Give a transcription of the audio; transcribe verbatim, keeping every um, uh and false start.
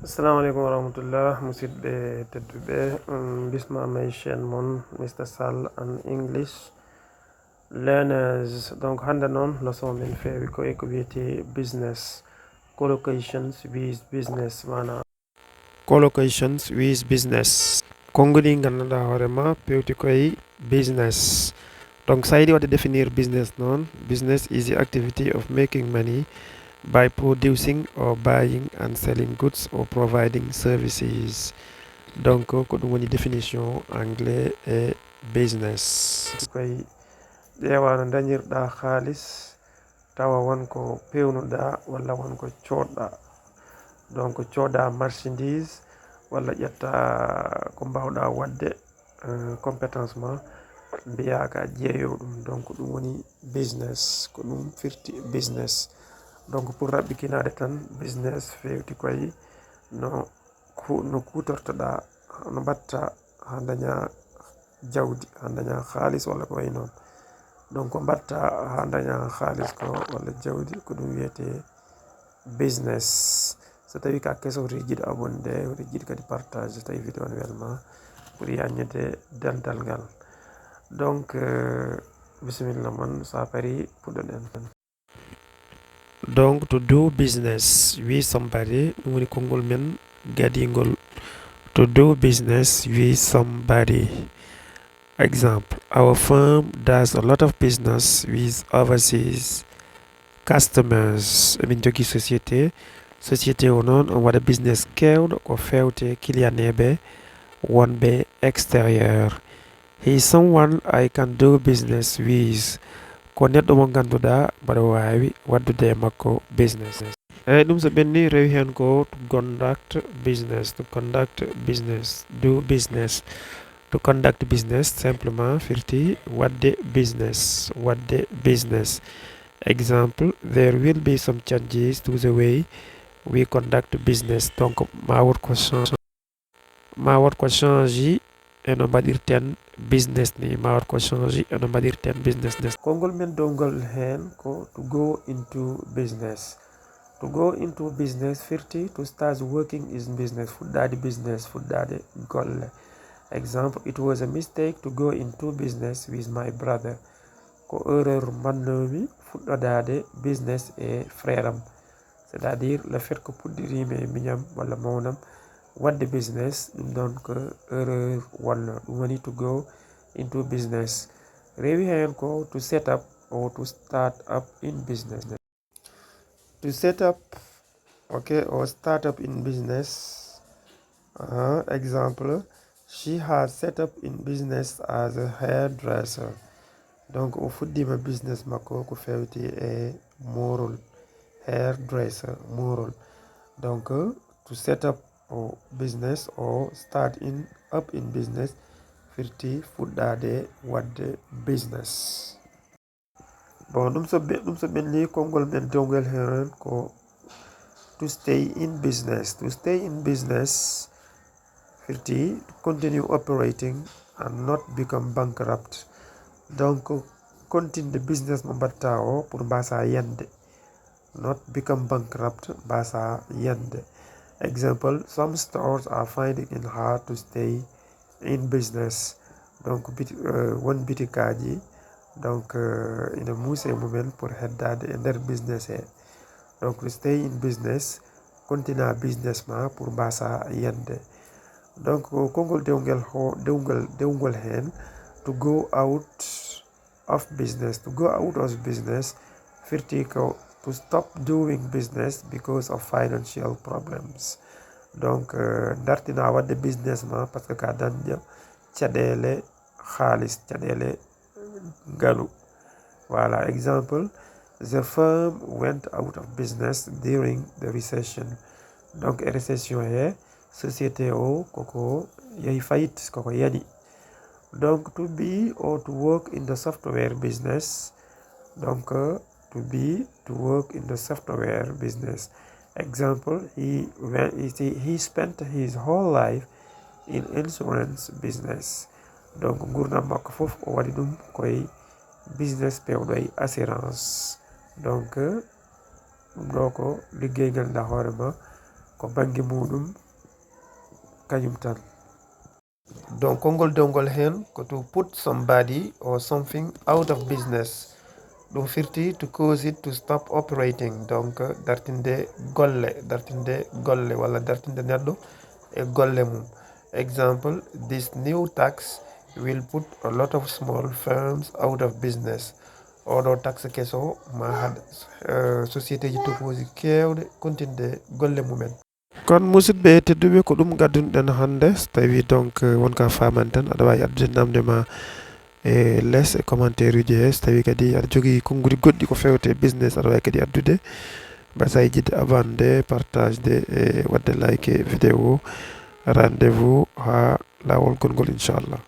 Assalamu aleykum wa rahmatullah, musidɓe tedduɓe. Um, bismama e chaîne mon, Mister Sall and English Learners. Donc, hannde noon, leçon men feewi ko e ko wiyetee business. Collocations with business, maanaam. Collocations with business. Konngol ɗi nganndanɗaa hoore ma, peewti koye business. Donc, so a yiɗi waɗde définir business noon, business is the activity of making money by producing or buying and selling goods or providing services. Donc, ko ɗum woni définition anglais e business. Koye ƴeewa no dañirɗaa kaalis, tawa won ko peewnuɗaa walla won ko coodɗaa. Donc, coodaa marchandise walla ƴettaa ko mbaawɗaa waɗde, eh, compétence ma, mbiyaa ka jeeyo ɗum. Donc, ɗum woni business, ko ɗum firti business. Donc, pour raɓɓikinaade tan, business feewti koye no ku-, no kuutortoɗaa, no mbaɗtaa haa ndañaa jawdi, haa ndañaa kaalis walla ko wayi noon. Donc, ko mbaɗtaa haa ndañaa kaalis ko walla jawdi, ko ɗum wiyetee business. So tawii ka keso, woto jiɗ abonné, woto jiɗ kadi partage, so tawii vidéo ne welma, pour yaññude dental ngal. Donc, euh, bisimilla mon, so a parii, puɗɗoɗen. Donc, to do business, with somebody, ɗum woni konngol men gadiingol. To do business with somebody. Exemple, our firm does a lot of business with overseas customers. Emin jogii société. Société o noon, on waɗa business keewɗo ko feewte kiliyaneeɓe wonɓe extérieur. He is someone I can do business with. Ko neɗɗo mo ngannduɗaa mbaɗa waawi waɗdude e makko business. Eeyi, ɗum so ɓenni, rewi heen ko to conduct business, to conduct business, do business. To conduct business, simplement, firti waɗde business, waɗde business. Exemple, there will be some changes to the way we conduct business. Donc, ma wood ko change, ma wood ko change e no mbaɗirten business ni, ma wood ko change e no mbaɗirten business. Konngol men downgal heen ko to go into business. To go into business firti to start working in business, fuɗɗaade business, fuɗɗaade golle. Exemple, it was a mistake to go into business with my brother. Ko erreur mbaɗnoomi fuɗɗodaade business e frère am. C'est-à-dire, le fait que puɗɗiriimi e miñam walla mawnam waɗde business, ɗum ɗoon ko erreur wonnoo. Ɗum woni to go into business. Rewi heen ko to set up or to start up in business. To set up, okay, or start up in business. Uh, exemple, she has set up in business as a hairdresser. Donc, o fuɗɗiima business makko ko feewti e moorol, hairdresser, moorol. Donc, to set up o business or start in, up in business, firti fuɗɗaade waɗde business. Bon, ɗum so ɓe-, ɗum so ɓenni, konngol men downgal heen ko to stay in business. To stay in business firti to continue operating and not become bankrupt. Donc, continde business mo mbaɗta o pour mbasa yande. Not become bankrupt, mbasa yande. Exemple, some stores are finding it hard to stay in business. Donc, biti-, euh, won bitikaaji, donc, euh, ina muusi e mumen pour heddaade e nder business he. Donc, to stay in business, kontina business ma pour mbasa yande. Donc, konngol dewngal ho-, dewngal, dewngal heen, to go out of business. To go out of business firti ko to stop doing business because of financial problems. Donc, euh, dartina waɗde business ma parce que ka dañde caɗeele kaalis, caɗeele ngalu. Voilà, exemple, the firm went out of business during the recession. Donc, e récession he, société o koko yehi faillite, koko yani. Donc, to be or to work in the software business. Donc, euh, to be, to work in the software business. Example, he, when he, he spent his whole life in insurance business. Donc, nguurndam makko fof o waɗi ɗum koye business peewɗo e assurance. Donc, euh, ɗum ɗo ko liggey ngal nda hoore ma, Bannge muɗum kañum tan. Donc konngol dewngol heen ko to put somebody or something out of business. Ɗum firti to cause it to stop operating. Donc dartinde golle, dartinde golle walla dartinde neɗɗo e golle mum. Example, this new tax will put a lot of small firms out of business. Oɗo taxe keso ma haɗ uh, société ji tokoji kewɗe continde golle mumen. Kon musidɓe tedduɓe, ko ɗum gaddunɗen hannde. So tawi donc wonka famani tan, aɗa wawi addude namde ma e les e commentaire uji he. So tawi kadi aɗa jogii konnguɗi goɗɗi ko fewte business, aɗa wawi kadi addude. Mbaɗa yiɗde abonde, partage de e wadde like vidéo. Rendez-vous ha lawol gongol inchallah.